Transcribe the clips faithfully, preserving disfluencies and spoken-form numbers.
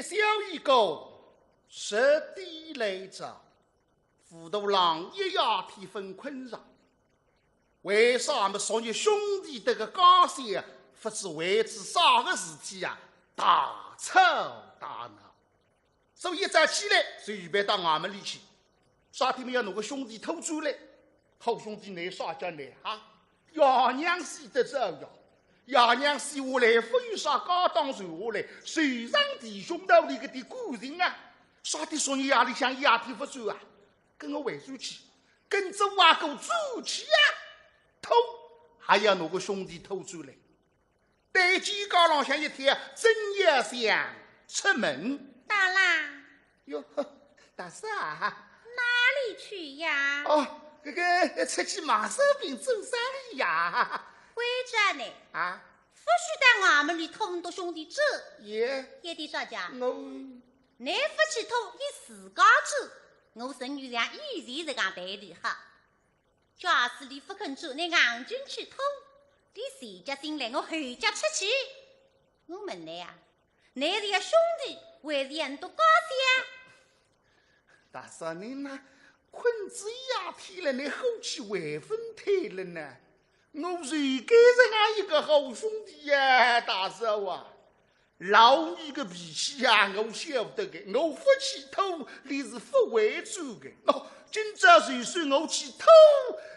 小一个，十点来着，武大郎一夜天朆困着。为啥么昨日兄弟得个家小，勿知为仔啥个事体啊，大吵大闹。所以一早起来就预备到衙门里去。啥体么要拿个兄弟拖转来？好兄弟，倷啥叫倷啊？爷娘死得早呀，爷娘死下来，勿有啥家当传下来，手上弟兄道里搿点感情啊，啥体昨日夜里向一夜天勿转啊？跟我回转去，跟仔阿哥转去啊，拖，还要拿个兄弟拖转来。对肩胛浪向一贴，正要想出门。大郎。哟，大嫂啊。哪里去呀？哦，搿个出去买烧饼做生意呀。关照倷，啊？勿许到衙门里拖倷兄弟走。耶。一点啥讲？我。倷勿去拖，伊自家走。我孙女像以前实梗对俚好。 假使俚勿肯走，倷硬劲去拖，俚前脚进来，我后脚出去。我问倷啊，倷是要兄弟，还是要倷笃家小啊？大嫂，倷哪困仔一夜天了，倷火气还朆退了呢？我是该实梗一个好兄弟呀，大嫂啊。 老二个脾气呀，我晓得个，我勿去拖，俚是勿会走个。哦，今朝就算我去拖，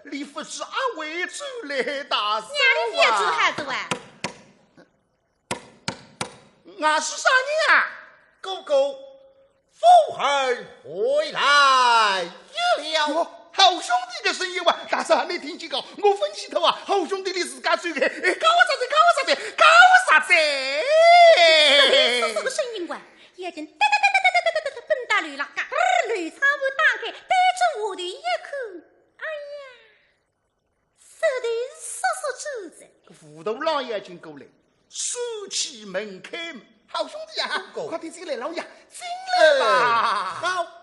俚勿知阿会转来，大嫂啊。让俚覅走好哉哇。外头啥人啊？哥哥，夫人回来了。哟， 好兄弟个声音哇，大嫂，倷听见个？我勿去拖啊，好兄弟俚自家走个，哎，高啥子，高啥子，高啥子？是个声音哇，眼睛哒哒哒哒哒哒哒哒哒奔到楼浪，嘎，楼窗户打开，对准下头一看，哎呀，实头是叔叔走哉。搿武大郎也进过来，守起门开门，好兄弟啊，哥哥。快点进来，老爷，进来吧。哎，好。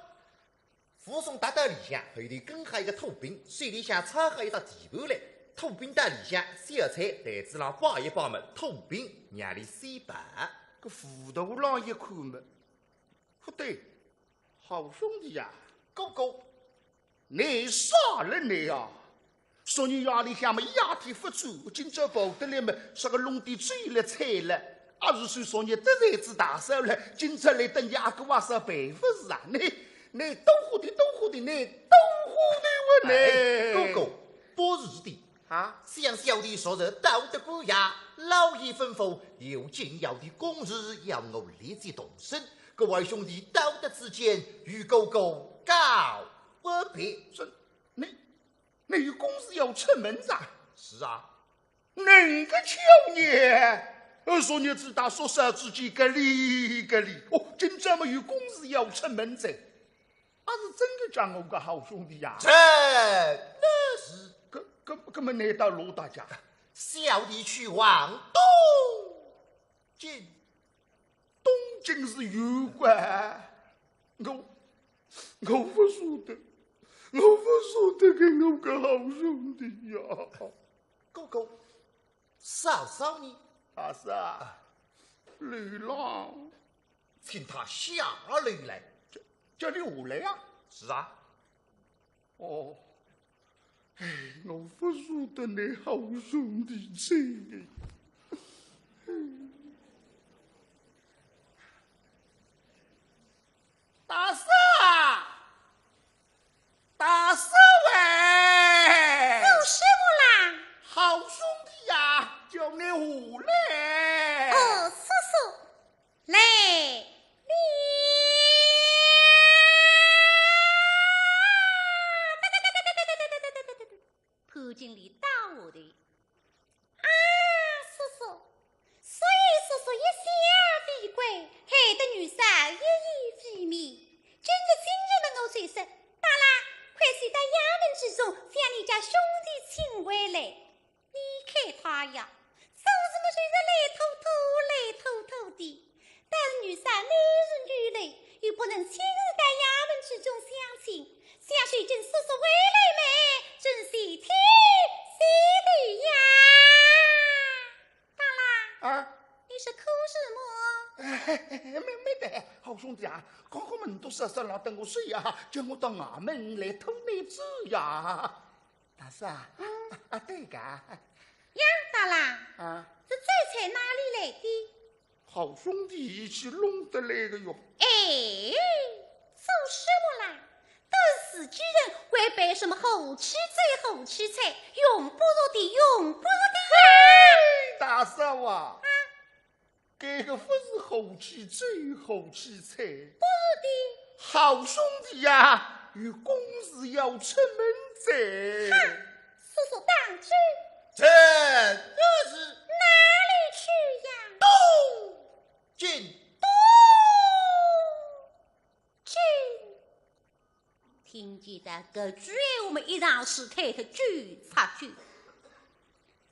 武松踏到里向，后头跟好一个土兵，手里向抄好一只提盘来。土兵到里向，小菜台子浪摆一摆么，土兵让俚先跑。搿武大郎一看么，勿对，好兄弟呀，哥哥，倷啥了倷啊？ 昨日夜里向么一夜天勿走，今朝跑得来么，啥个弄点酒了菜了，也是算昨日得罪仔大嫂了，今朝来搭伲阿哥阿嫂赔勿是啊？倷，倷多花点，多花点，倷多花点哇倷。哎，哥哥，不是的。啊？想小弟昨日到得官衙，老爷吩咐有紧要的公事要我立即动身，各位兄弟到得此间，与哥哥告别。这，倷， 倷有公事要出门哉？是啊。哪个巧呢？呃，昨日子搭叔嫂之间隔离隔离，哦，今朝么有公事要出门哉。阿是真个讲我个好兄弟呀？真的是。搿，搿，搿么倷到哪搭去啊？小弟去往东京。 东京是有关，我，我勿舍得，我勿舍得搿我个好兄弟呀。哥哥，嫂嫂呢？大嫂，楼浪。请她下楼来。叫，叫俚下来啊？是啊。 哦，哎，我勿舍得倷好兄弟哉。大嫂，大嫂哎！做什么啦？好兄弟呀，叫倷下来。哦，叔叔。 来，你。潘金莲倒下头。啊，叔叔，所以叔叔一向为贵，害得奴家一夜未眠。今日今日么我就说，大郎，快些到衙门之中，将你家兄弟请回来。 你看他呀，做什么就是来拖拖，来拖拖的。但是奴家你是女人，又不能亲自到衙门之中相请，想谁见叔叔回来么，真是天喜的呀。大郎，啊？你是哭什么？没，没得。兄弟啊，刚刚么倷笃嫂嫂浪搭我说呀，叫我到衙门来拖倷走呀。大嫂啊，啊，对个。呀，大郎，啊，这酒菜哪里来的？好兄弟伊去弄得来个哟。哎，做什么啦？都是自己人，还摆什么和气酒和气菜，用不着的，用不着的呀。大嫂啊，啊， 搿个勿是和气酒和气菜。不是的。好兄弟呀，有公事要出门哉。哈，叔叔当真？真的是。哪里去呀？东京。东京。 听见仔搿句闲话么，一场势推脱九出九。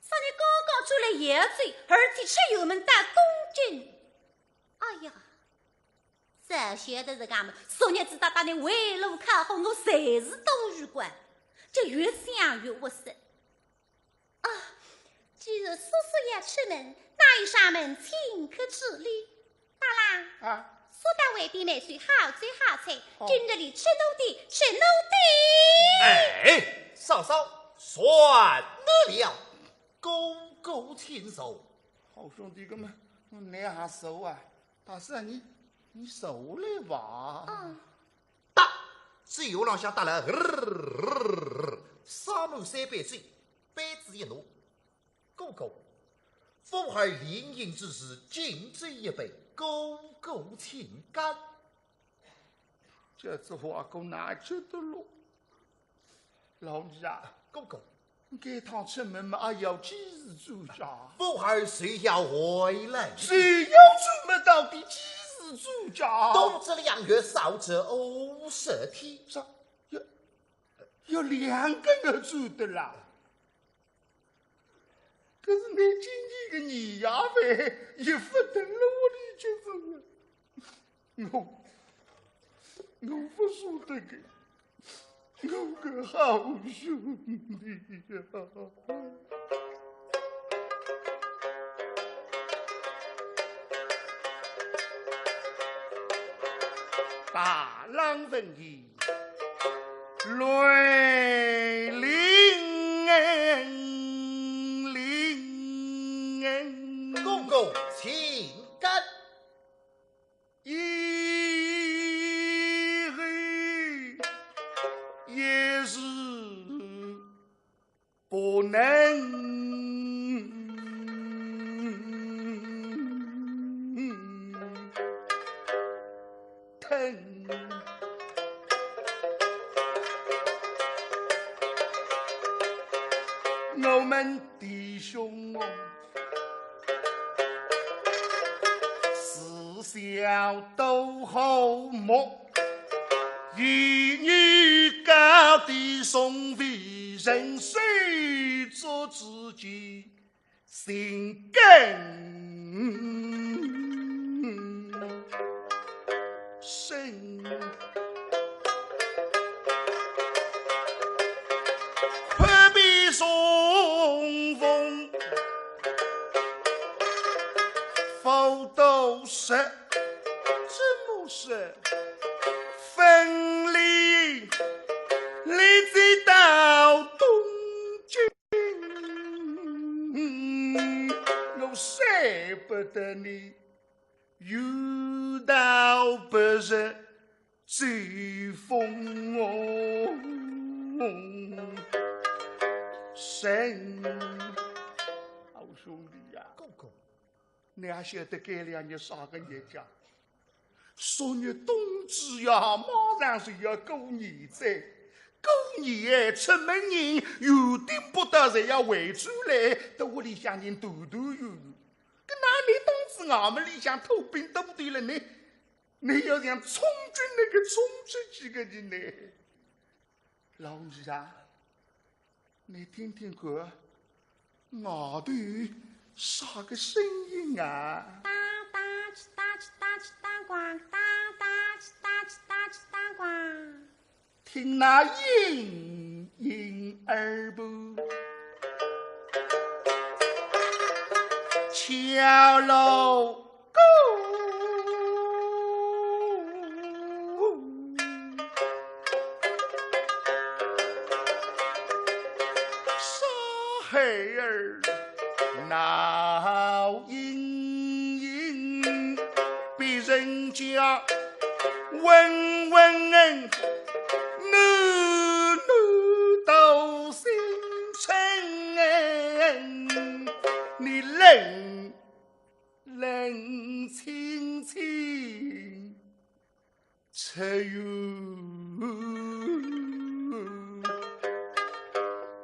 啥人刚刚转来扬州，而且出远门到东京。哎呀，早晓得是搿么，昨日子搭搭倷围炉烤火，我随时都有关，就越想越窝塞。 啊，既然叔叔要出门，那有上门请客之礼。大郎，啊，叔到外边买些好酒好菜，哦，今日里吃奴的，吃奴的。哎，嫂嫂，算了，哥哥请坐。好兄弟，搿么，倷也坐啊，大嫂啊，倷，倷坐来吧。嗯。 搭，酒壶浪向搭了，斟满三杯酒，杯子一拿，哥哥，武二临行之时，敬酒一杯，哥哥请干。搿只话讲哪哼得落？老二啊，哥哥， 搿趟出门嘛，也要几时转家？武二是要回来。是要出门到底几时转家？冬至两月，少则二十天。啥？要，要两个月转得啦？可是倷今年个年夜饭也勿等了，我哩就是。 我，我勿舍得个，我个好兄弟呀。大郎闻言，泪淋淋。哥哥，请干。 以后也是不能吞。我们弟兄 自小都和睦，与你高低从未曾手足之间，心更深。阔别重逢， 否则是，怎么是分离？你再到东京，我舍不得你，有道不是 秋风哦。神。好兄弟呀，哥哥，你还晓得搿两日啥个日子啊？昨日冬至呀，马上就要过年哉。过年哎，出门人原定不到，侪要回转来，到屋里向人团团圆圆。搿哪能冬至衙门里向拖兵拖队了呢？ 你要像充军那个充出去个人呢？老二啊，你听听看，外头啥个声音啊？哒哒哧哒哧哒哧哒呱，哒哒哧哒哧哒哧哒呱。 听那隐隐耳畔敲锣鼓。儿闹盈盈，别人家稳稳，男男都姓陈，你冷冷清清。 出远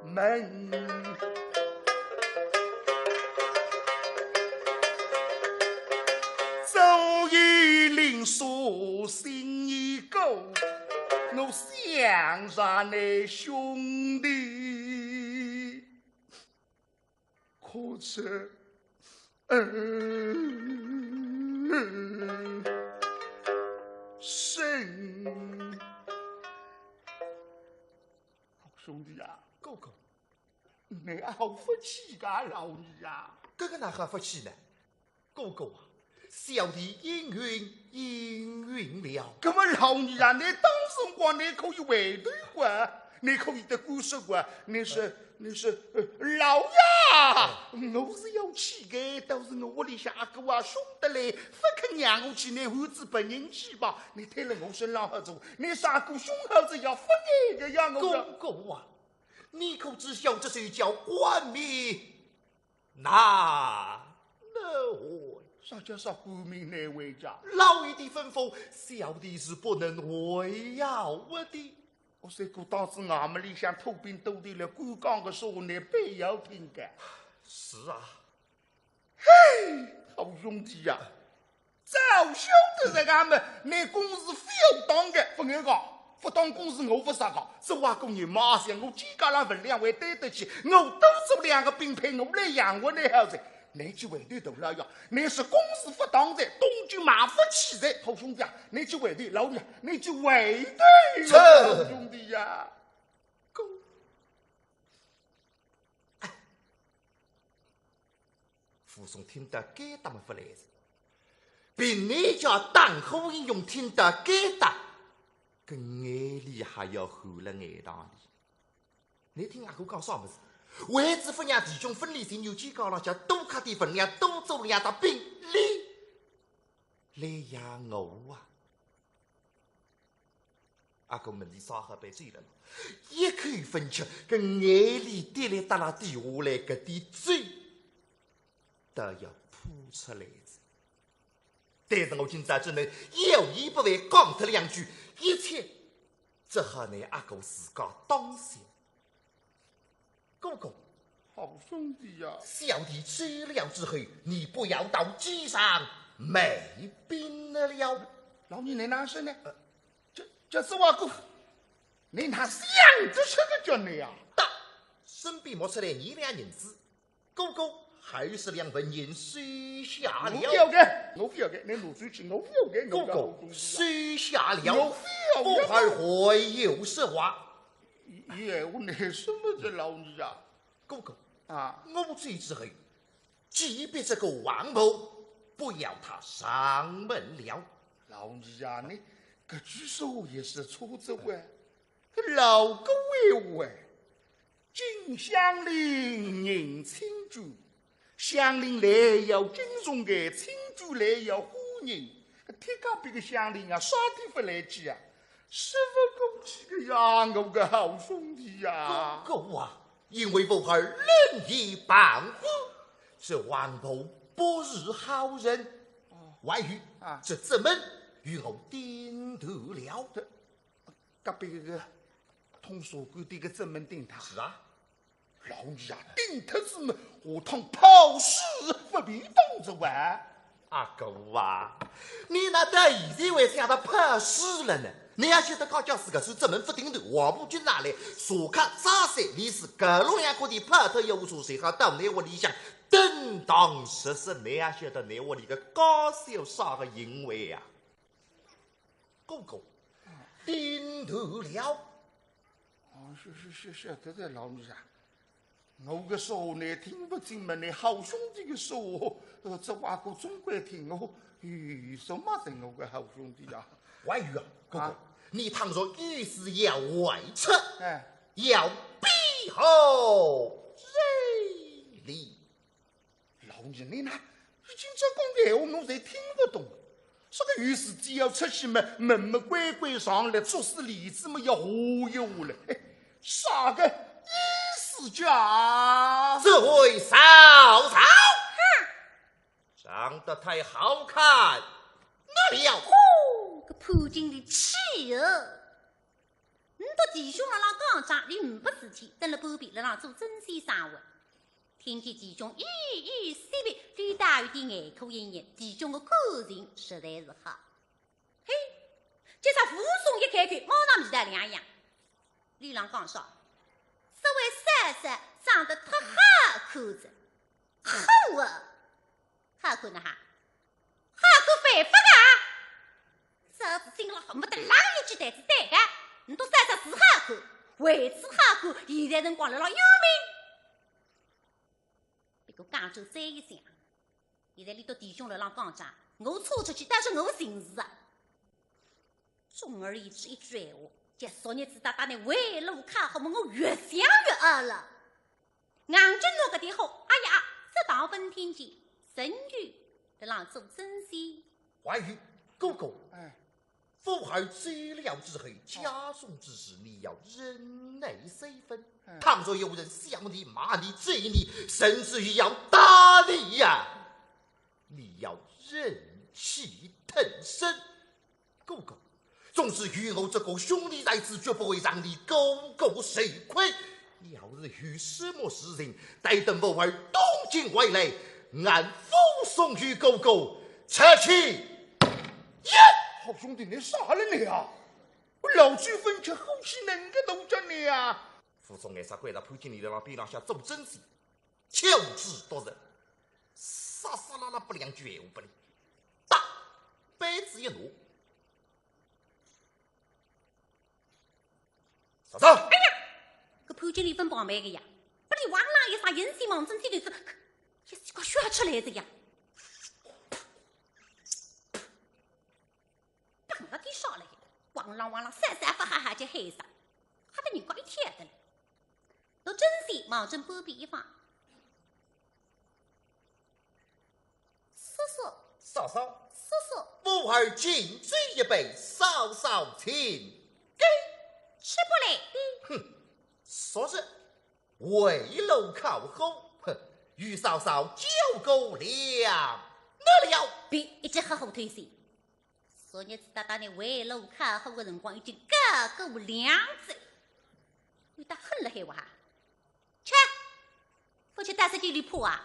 门。左右邻舍心已过，我想着你兄弟。 可知恩深。好兄弟啊，哥哥，你好福气个老二啊！搿个哪哈福气呢？哥哥啊，小弟应允，应允了。搿么老二啊，你当辰光你可以回头啊，你可以得官说啊，你说，你说，呃，老爷，我是要去个，但是我屋里向阿哥啊凶得来，勿肯让我去，你喊仔别人去吧，你推了我身浪好做，你啥个凶好子要勿眼个呀，我说。哥哥啊，你可知晓这是一叫官命 难违。啥叫啥官命难违呀？老爷的吩咐，小弟是不能违拗的。我说，搿当时衙门里向拖兵拖到了，官讲个说话，你必要听个。是啊。嘿，好兄弟呀，早晓得这个么，你公事勿要当个，勿眼讲，勿当公事我勿啥讲。这话个人嘛，想我肩胛浪分量还担得起，我多做两个兵配，我来养活你好哉。你去回头大老爷，你是公事勿当哉，东京买勿起哉，好兄弟啊，你去回头，老弟啊，你去回头，是。好兄弟呀。 武松听得该搭么勿来事，凭你家打虎英雄听得该搭，搿眼泪还要含了眼塘里。你听阿哥讲啥物事？为仔勿让弟兄分离，情愿肩胛浪向多揢点分量，多做两只兵，来，来养我啊！ 阿哥门前烧好杯酒了，一口勿吃，搿眼泪滴哩答啦滴下来，搿滴酒都要扑出来哉。但是我今朝只能有意无意讲脱两句，一切只好拿阿哥自家当心。 哥哥，好兄弟呀。小弟走了之后，你不要到街上卖冰了。老二，你哪说呢？呃，这，这是我哥，你哪想得出个叫你呀？大，身边摸出来二两银子，哥哥，还是两文银收下了。我不要个，我不要个，你拿出去，我不要个，我不要个。哥哥，收下了，我不要个。不会还有说话。 伊，伊闲话难说么子，老二啊。哥哥，啊。我走之后，即便这个王婆，不要她上门了。老二啊，你搿句说话也是错着喂。搿老古闲话喂，进香林迎亲眷， 香林来要敬重个，亲眷来要欢迎。搿天高别个香林啊，啥地方来去啊？说勿过去个呀，我个好兄弟呀。哥哥啊，因为武二冷眼旁观，这王婆不是好人。哦。还有，啊。这正门与我顶头了。这，隔壁个通茶馆店个正门顶头。是啊。 老二啊，顶脱仔么，下趟泡水勿便当着哇。阿哥啊，你哪到现在还想着泡水了呢？你也晓得讲叫自家是正门勿顶头，王婆进哪来，茶客早些，你是搿路向过的泡脱一壶茶，随后到你屋里向，等当实实，你也晓得你屋里个家小啥个行为呀？ 哥哥，顶头了。哦，是，是，是，是，对对，老二啊，我个说话你听勿进么，你好兄弟个说话，呃，这话我总归听，我有什么人，我个好兄弟啊。还有啊，哥哥，啊。你倘若有事要外出，哎。要避后人。老人家呢，已经这讲闲话，我侪听勿懂。这个有事体要出去嘛，门么关关上来，做事里子么要下一下来。哎，啥个意思家？这位嫂嫂，长得太好看，哪里要？呼，搿潘金莲气哦！ 唔笃弟兄辣浪讲讲，俚唔拨事体，蹲辣半边辣浪做针线生活。听见弟兄依依惜别，对俚有点眼科一眼，弟兄个感情实在是好。嘿，今朝武松一开口，马上味道两样。俚辣浪讲啥？这位嫂嫂长得忒好看哉。好啊，好看哪哈？ 好看犯法个啊！嫂子心里恨不得啷一记台子对个，唔笃嫂嫂是好看，为仔好看，现在辰光辣浪有名。不过讲究再一想，现在俚笃弟兄辣浪讲讲，我冲出去，但是我寻事啊。 总而言之一句闲话，叫昨日子搭搭倷围炉烤火么，我越想越饿了。硬劲拿搿点火，哎呀，这倒勿听见，仍旧辣浪做针线。还有，哥哥，哎。武二走了之后，家中之事你要忍耐三分。哎。倘若有人笑你、骂你、咒你，甚至于要打你呀，你要忍气吞声。 哥哥，纵使有我这个兄弟在此，绝不会让你哥哥受亏。要是有什么事情，待等武二东京回来，俺武松与哥哥出去一。好兄弟，倷啥了倷啊？我老酒分吃，火气能个大着倷啊！武松眼色怪到潘金莲辣边浪向做针线，巧嘴毒舌，煞煞啦啦拨两句闲话拨俚，打，板子一拿， 嫂嫂。哎呀，搿潘金莲勿防备个呀，拨俚哇啦一声，银线望准仔头子，一记个血出来哉呀。砰啦地上来，哇啦哇啦，三三勿哈哈就喊一声，吓得人家一跳得了。拿针线望准半边一放， 叔叔，嫂嫂，叔叔，武二敬酒一杯，嫂嫂请。给，吃不来的。哼，昨日围炉烤火，哼，与嫂嫂交过粮，哪里要？别一直好好偷笑。昨日子搭搭倷围炉烤火个辰光已经交过粮哉，有得很了海哇哈。 吃，勿吃打死几里破啊？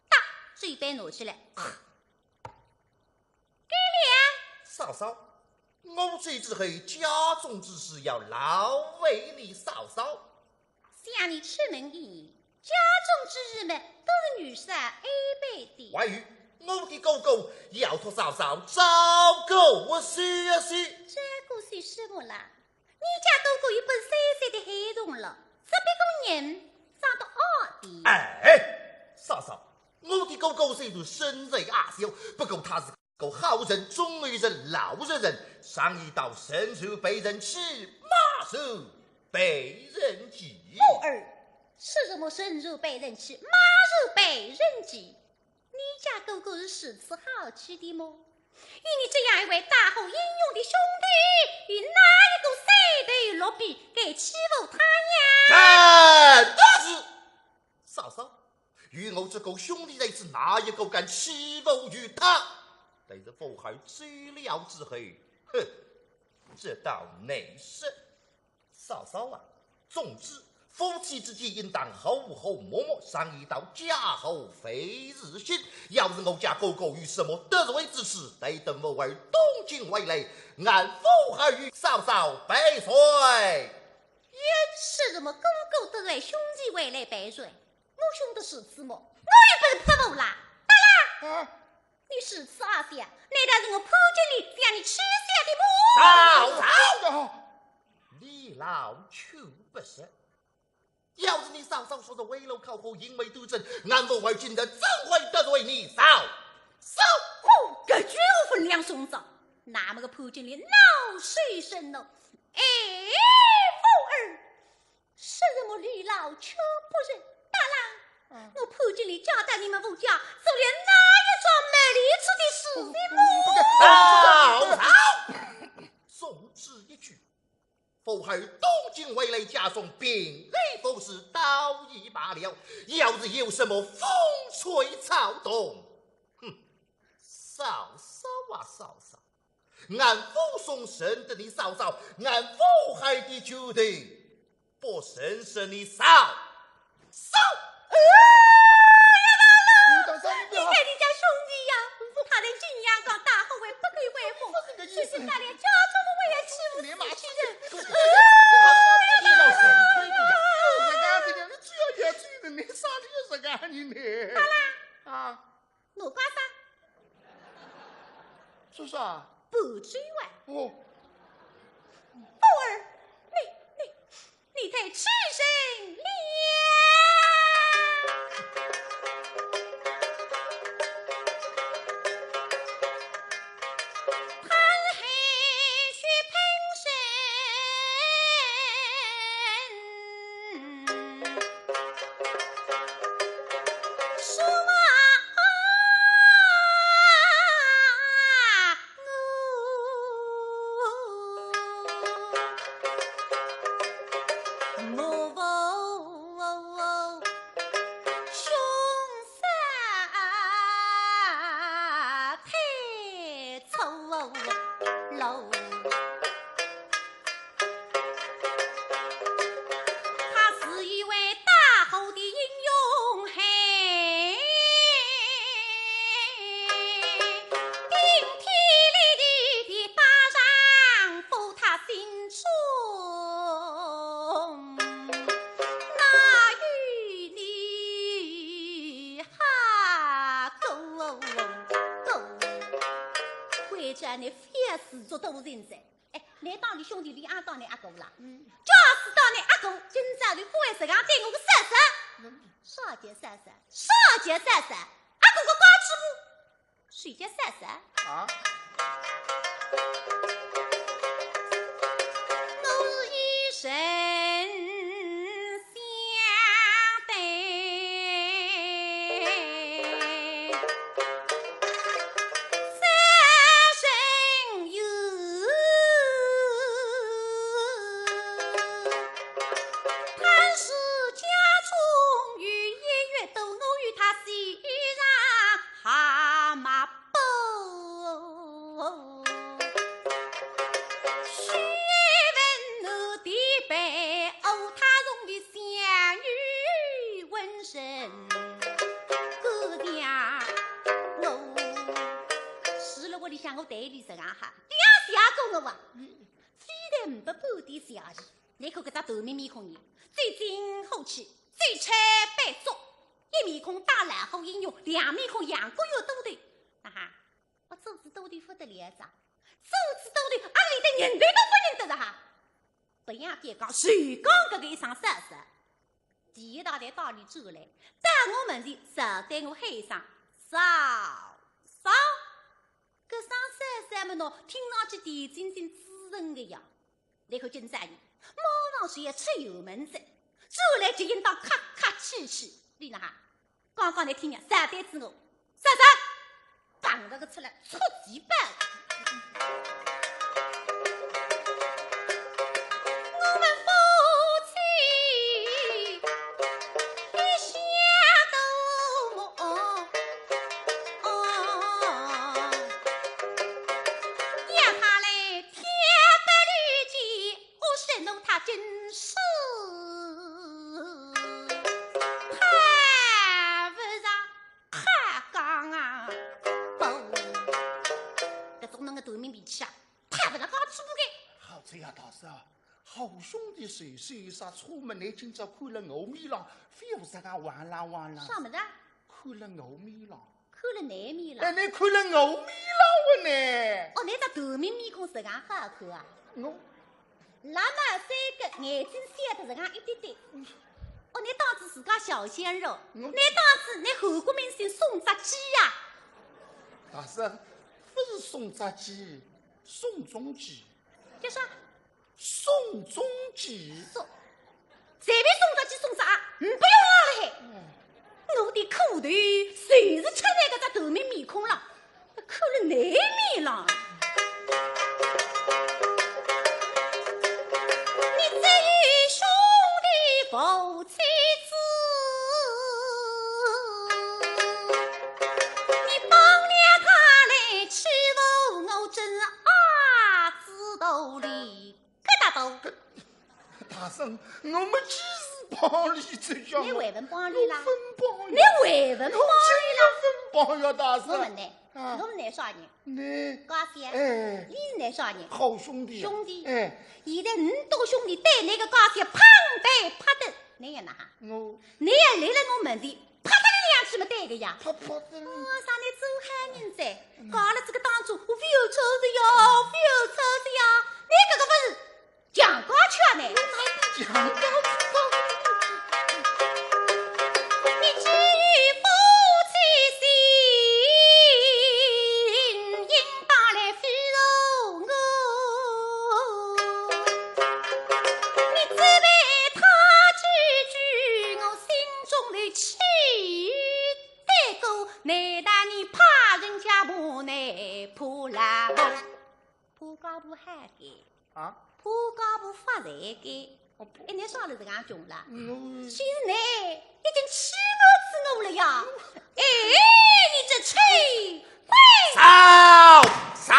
打，酒杯拿起来。给你啊。嫂嫂，我这之后家中之事要劳烦你嫂嫂。想你出门一年，家中之事嘛，都是女婿安排的。还有，我的哥哥要托嫂嫂照顾我些些。照顾些什么啦？ 你家哥哥又勿是三岁的孩童了，只不过人长得矮点。哎，嫂嫂，我的哥哥虽然身材矮小，不过他是个好人、中意人、老实人，常言道人善被人欺，马善被人骑。武二，是什么人善被人欺，马善被人骑？ 你家哥哥是如此好欺的么？以你这样一位打虎英勇的兄弟，有哪一个三头六臂敢欺负他呀？哎，但是，嫂嫂，有我这个兄弟在此，哪一个敢欺负于他？但是武二醉了之后，哼，这倒难说。 嫂嫂啊，总之，夫妻之间应当和和睦睦，常言道家和万事兴。要是我家哥哥有什么得罪之处，待等武二东京回来，俺武二与嫂嫂赔罪。也是什么哥哥得罪兄弟回来赔罪？我兄弟是什么？我又不是泼妇啦！打啦！啊！ 你如此阿笑，难道是我潘金莲将你取笑的么？嫂嫂，你老求不实。要是你嫂嫂说是围炉烤火，行为端正，俺武二今日怎会得罪你嫂嫂？哦，搿句话分量送着，那么个潘金莲恼羞成怒。哎，武二，说什么你老求不实，打啦！我潘金莲嫁到你们吴家，做了哪一桩没理处的事情么？曹操，总之一句，武后东京回来，家中平安无事倒也罢了，要是有什么风吹草动，哼，嫂嫂啊嫂嫂，俺武松认得你嫂嫂，俺武海的舅舅不认识你嫂嫂。你看你家兄弟呀，他在景阳冈打虎威，不肯回府，只是打了家中的威，欺负死去人。你只要要追的，你啥理由是干你呢？好啦。啊。 我挂啥？是啥？不追问。哦。不儿，你你你太痴人了。你覅自作多情哉。哎，倷当俚兄弟，俚阿当倷阿哥啦？嗯。假使当倷阿哥，今朝俚勿会实梗对我个嫂嫂。啥叫嫂嫂？啥叫嫂嫂？阿哥个家主婆，啥叫嫂嫂？啊？我是一生 是了，屋里向我对俚实梗好，俚也谢过我哇。非但呒不半点谢意，倷看搿只断命面孔呢，嘴真火气，嘴唇板足，一面孔打老虎英雄，两面孔杨过有多头。啊哈，我做仔多头勿得了哉，做仔多头，阿里搭人头都勿认得哉哈。勿要讲，就讲搿个一声嫂嫂。 第一大袋到俚转来，到我门前，朝对我喊一声嫂嫂。搿声嫂嫂么喏，听上去甜津津滋润个呀。倷看今朝呢，马上就要出远门哉，转来就应当客客气气，俚哪哈？刚刚倷听呀，朝对仔我， 嫂嫂，碰着个出来，出奇吧。我们夫妻一向都么，要他来天不离地，我是弄他真是怕不上。 哈讲啊，不，搿种能个短命脾气啊，太勿能讲粗个。好哉呀，大嫂啊，好兄弟，是是有啥错么？倷今朝看了我面浪，非要实梗哇啦哇啦。啥物事啊？看了我面浪。看了倷面浪？哎，倷看了我面浪个呢？哦，倷只短命面孔实梗好看啊？我 那么三个眼睛小得实梗一点点。哦，倷当仔自家小鲜肉，倷当仔倷韩国明星宋仲基呀？大嫂，勿是宋仲基，宋仲基。叫啥？宋仲基。宋，随便宋仲基宋啥啊？嗯，勿要浪了嘿。我妻子，你帮了他来欺负我，真啊，知道哩，咯哒咚。大人，我没几时帮你这样。你还勿帮你啦？我勿帮你。你还勿帮你啦？我勿帮呀，大人。我问你，啊。我们那啥人？你。家小。哎。你是那啥人？好兄弟啊。兄弟。哎。现在你多兄弟对那个家小碰头拍头，你也哪哈？我。你也来了我门前， 啪嗒两记么对个呀。啪啪的。哦，啥你做好人哉，搞了这个当中，我非要抽的呀，非要抽的呀，你这个不是讲高腔呢？讲高腔。你既有夫妻心，应当来扶持我。你只为他几句，我心中的气 对过，难道你怕人家骂你怕老婆？怕家婆好个，啊？怕家婆发财个。哦，不。哎，你啥了这样穷了？嗯。其实呢，已经气死我了呀！哎，你这吹鬼！嫂嫂，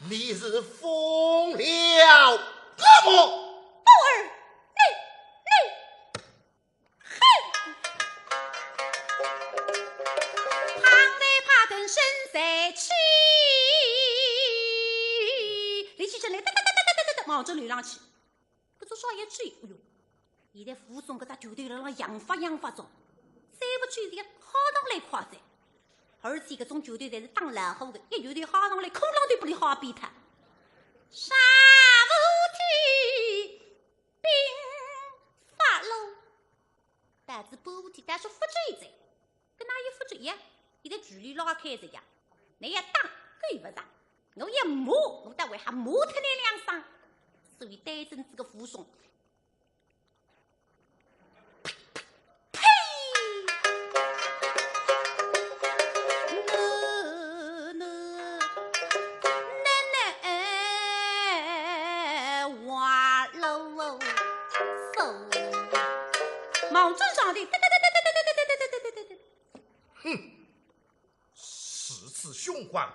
你是疯了，我不。不儿，你，你 哼！旁人怕得身在气，立起身来，哒哒哒哒哒哒哒，望准楼浪去。搿种少爷追，哎哟，现在武松搿只拳头辣辣扬法扬法中，再勿追，伊好上来快哉。而且搿种拳头侪是打老虎个，一拳头好上来，空浪头拨伊好扁脱。啥事体？ 兵发喽。但是半天，但是勿追哉，搿哪有勿追呀？现在距离拉开哉呀，侬要打，够勿着，我要骂，我倒还好骂脱侬两声。所以对准仔个武松，呸！ 望准上头，哒哒哒哒哒哒哒哒哒哒哒哒哒。哼，如此凶狂，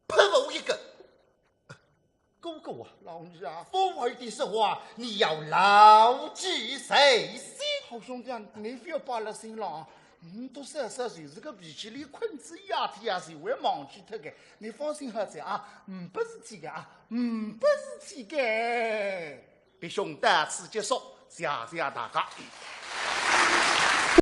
拍我一个。 哥哥啊，老儿啊，风儿的说话，你要牢记在心。好兄弟啊，你不要把了心了啊。嗯，多少少就是个脾气，连困仔一夜天啊，就会忘记脱个。你放心好哉啊，嗯，没事体个啊，嗯，没事体个。别兄到此结束，谢谢大家。